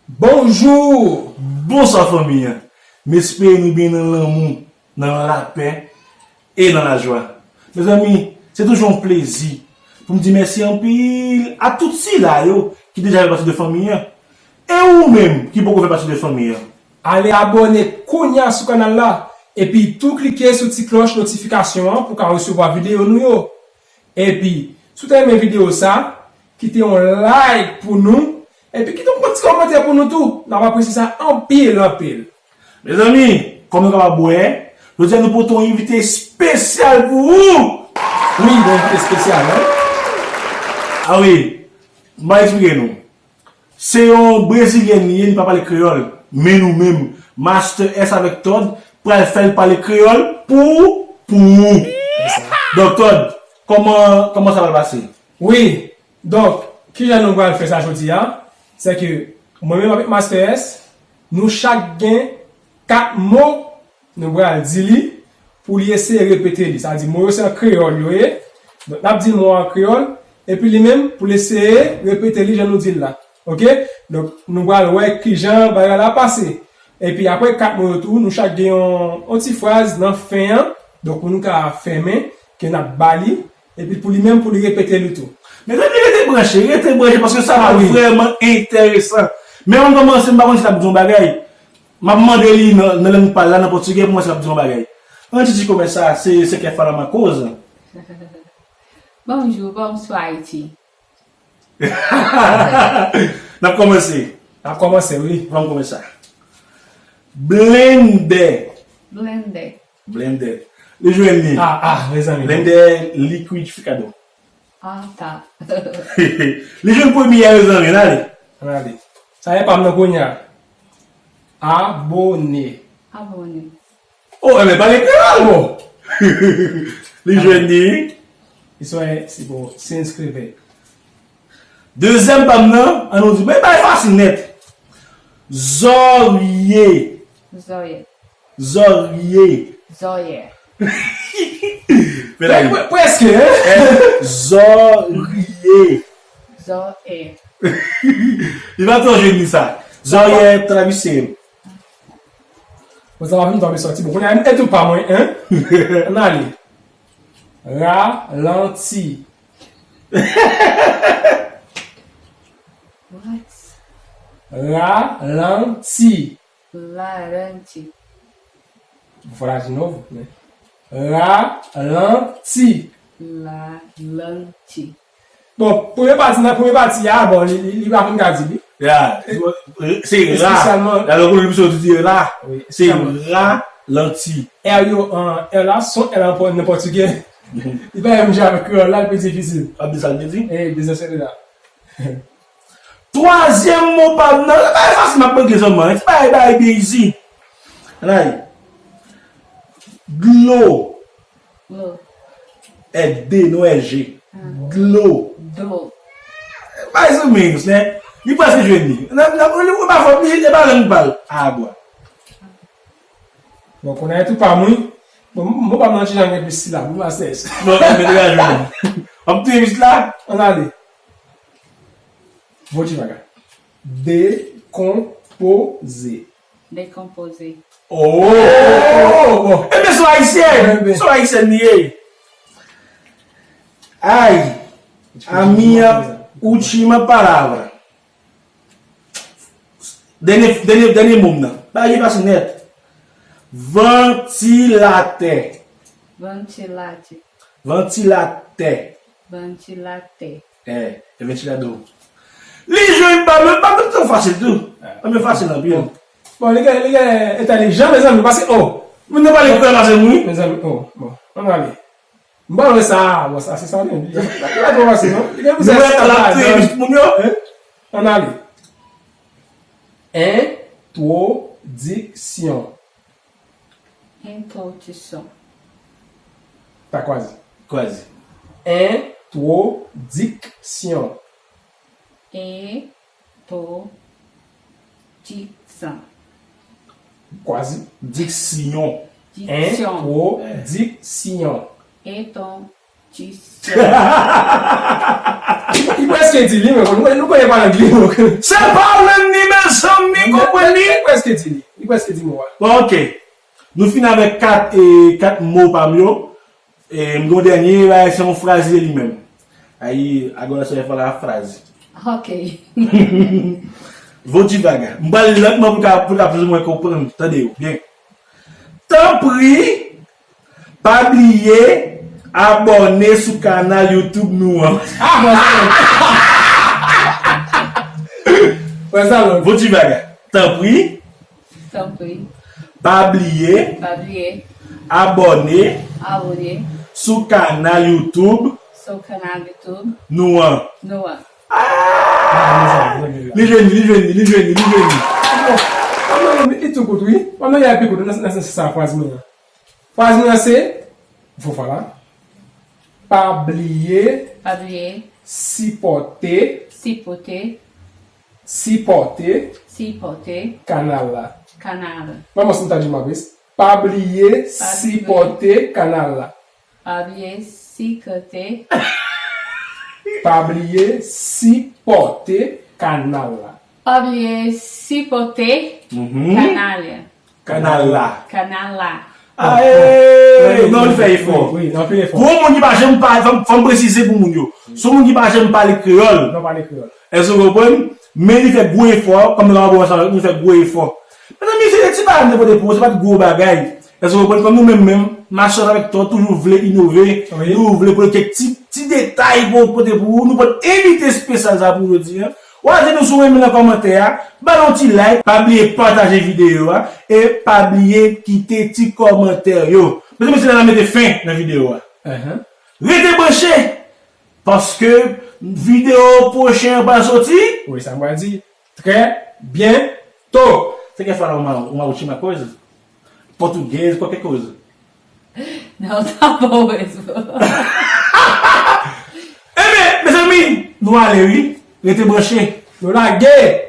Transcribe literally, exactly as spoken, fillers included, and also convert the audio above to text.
Bonjou! Bonswa fanmi an. M espere nou byen nan lanmou, nan lapè e nan lajwa. Mezanmi, se toujou yon plezi pou m di mèsi anpil a tout sila yo ki deja fè pati de fanmi an. E ou menm ki poko fè pati de fanmi an? Ale abòne kounya sou kanal la, epi tou klike sou ti klòch notifikasyon an pou w ka resevwa videyo nou yo. Epi, si w te renmen videyo sa, kite yon like pou nou, epi kite yon ti kòmantè pou nou tou. N ap apresye sa anpil, anpil. Mezanmi, kòm nou kapab wè, jodi a nou pote yon envite espesyal pou ou. Wi, yon envite espesyal, wi. A wi, m va eksplike nou. Se yon brezilyèn li ye, li pa pale kreyòl. Men nou menm, Master S avèk Todd, pral fè l pale kreyòl pou ou, pou ou. Donk, Todd, kòman, kòman sa pral pase? Wi, donk, kijan nou pral fè sa jodi a? Se ke mwen menm avèk Master S, nou chak gen kat mo nou pral di li pou li eseye repete li. Sa di mo yo se an kreyòl yo ye. Donk, n ap di mo a an kreyòl, epi li menm pou l eseye repete li jan nou di l la. Oke? Donk, nou pral wè kijan bagay la pase. Epi apre kat mo yo tou, nou chak gen yon, yon ti fraz nan fen an. Donk, pou nou ka fèmen, ke n ap ba li. Epi pou li menm, pou li repete li tou. Mezanmi, rete branche, rete branche, paske sa va vrèman enteresan. Men anvan m kòmanse, m pa konn si l ap di yon bagay. M ap mande li nan, nan lang pa l la, nan pòtigè, pou m wè si l ap di yon bagay. Antes de começar, se, se que fala uma coisa? Bonjou, bonswa, Ayiti. N ap kòmanse. N ap kòmanse, wi. Vamos começar. Blendè. Blendè. Blendè. Li jwenn li. Ah, ah, mezanmi. Blendè liquidificador. Ah, ta. Li jwenn premye a, mezanmi, n ale. N ale. Sa e pa m nan kounye a. Abòne. Abòne. Oh, enben, pale kreyòl, bon. Li jwenn li. Li sou, se bon, se inscribe. Dezyèm pa m nan, an nou di, men bay fasil nèt. Zòrye. Zòrye. Zòrye. Zòrye. Prèske, hein? Zòrye. Zòrye. Li pa twò jwenn li sa. Zòrye travise. Bon, sa va vin tonbe sòti. Bon, kounye a, e tou pa mwen, hein? Ann ale. Ralanti. What? Ralanti. Ralanti. Vou fala de novo, né? Ralanti. Ralanti. Bon, premye pati nan premye pati a, bon, li, li, li pa fin ka di li. Ya, se ra. Espesyalman. La, lè w konnen misye di ra. Wi, se espesyalman. Ralanti. R yo, an, R la, son R la an pò-, nan pòtigè. Li pa menm jan avèk kreyòl la, li pi difisil. W ap di sa l te di? E, biznis se la. Twazyèm mo pa m nan, se bagay fasil m ap regle sèlman, se bagay, bagay byen izi. Ann ale. Dlo. Dlo. E D, non, e G. Ah. Dlo. Dlo. Bay sou menm, men. Li prèske jwenn li. Nan, nan, li, li pa fò, li, li pa lang pa l. A, bwa. Bon, konnen tou pa mwen. Bon, m, m pa nan ti jan gen plis sila, m pa sèch. Non, men degaje non. W ap touye plis la? Ann ale. Bon ti bagay. Dekonpoze. Dekonpoze. Oh! Bon. Enben, se yon ayisyèn. Enben. Se yon ayisyèn li ye. Ay, a minha última palavra. Dènye, dènye, dènye mo m nan. Bagay fasil nèt. Vantilatè. Vantilatè. Vantilatè. Vantilatè. Eh, e vantiladò. Li jwenn pa m, pa m twò fasil tou. Ah. Anben fasil anpil. Bon, li gen, li gen entèlijan, mezanmi, paske, oh. Moun nan pale kreyòl pase m, wi. Mezanmi, oh, bon, ann ale. M pa wè sa, bon, sa, se sa, li, li, li pa twò fasil, non? Li gen pou sa, sa, sa, tout moun yo. Hein? Ann ale. Entwodiksyon. Entwodiksyon. Pa kwaze. Kwaze. Entwodiksyon. Entwodiksyon. Kwaze. Diksyon. Diksyon. Entwodiksyon. Entwodiksyon. Li, li prèske di li, men nou, nou konnen pa lang li, donk. Se pa lang li, mezanmi! Li di li. Li prèske di mo a. Bon, ok. Nou fin avèk kat, e, kat mo pa m yo. E, m gen yon dènye, bagay, se yon fraz li ye li menm. Ayi, agora só vai falar a frase. Ok. Vou devagar. M pral li lantman pou ka, pou ka plis ou mwen konprann. Tande yo, byen. Tanpri, pa bliye abòne sou kanal YouTube nou an. Ah, bon, sa long. Bon, sa long. Vou devagar. Tanpri, Tanpri. Pa bliye. Pa bliye. Abòne. Abòne. Sou kanal YouTube. Sou kanal YouTube. Nou an. Nou an. Ah! Li jwenn, li jwenn, li jwenn, li jwenn. Bon, mwen menm, li tou kout, wi. Mwen menm, li pi kout nan, nan sans sa, fraz mwen an. Fraz mwen an se, fò fwa la. Pa bliye. Pa bliye. Sipòte. Sipòte. Sipòte. Sipòte. Kanal la. Kanal. Mwen, mwen, si m ta di m apre. Pa bliye. Pa bliye. Sipòte kanal la. Pa bliye sipòte. Pa bliye sipòte kanal la. Pa bliye sipòte Mhm. kanal la. Kanal la. Kanal la. Ae! Non, li fè efò. Wi, wi, anpil efò. Pou yon moun ki pa janm pale, fò m, fò m presize pou moun yo. Si yon moun ki pa janm pale kreyòl, Non, pale kreyòl. Èske w konprann? Men li fè gwo efò, kòm nou nan sa, li fè gwo efò. Mezanmi, se de ti bagay m te pote pou ou, se pa t gwo bagay. Èske w konprann? Kòm nou menm menm, m asire avèk tò, toujou vle inove, Wi. toujou vle pote kèk ti, ti detay pou pote pou ou, nou pote envite espesyal sa pou jodi a. W a di nou si w renmen nan kòmantè a, ba l yon ti like, pa bliye pataje videyo a, e pa bliye kite ti kòmantè yo. Mezanmi, se la n a mete fen nan videyo a. Ahan. Rete branche, paske videyo pwochen an pral soti. Wi, sa m pral di. Trè byento. Você quer falar uma, uma última coisa? Português, qualquer coisa. Não, tá bom mesmo. Ebyen, mezanmi, nou ale, wi. Rete branche. Nou lage.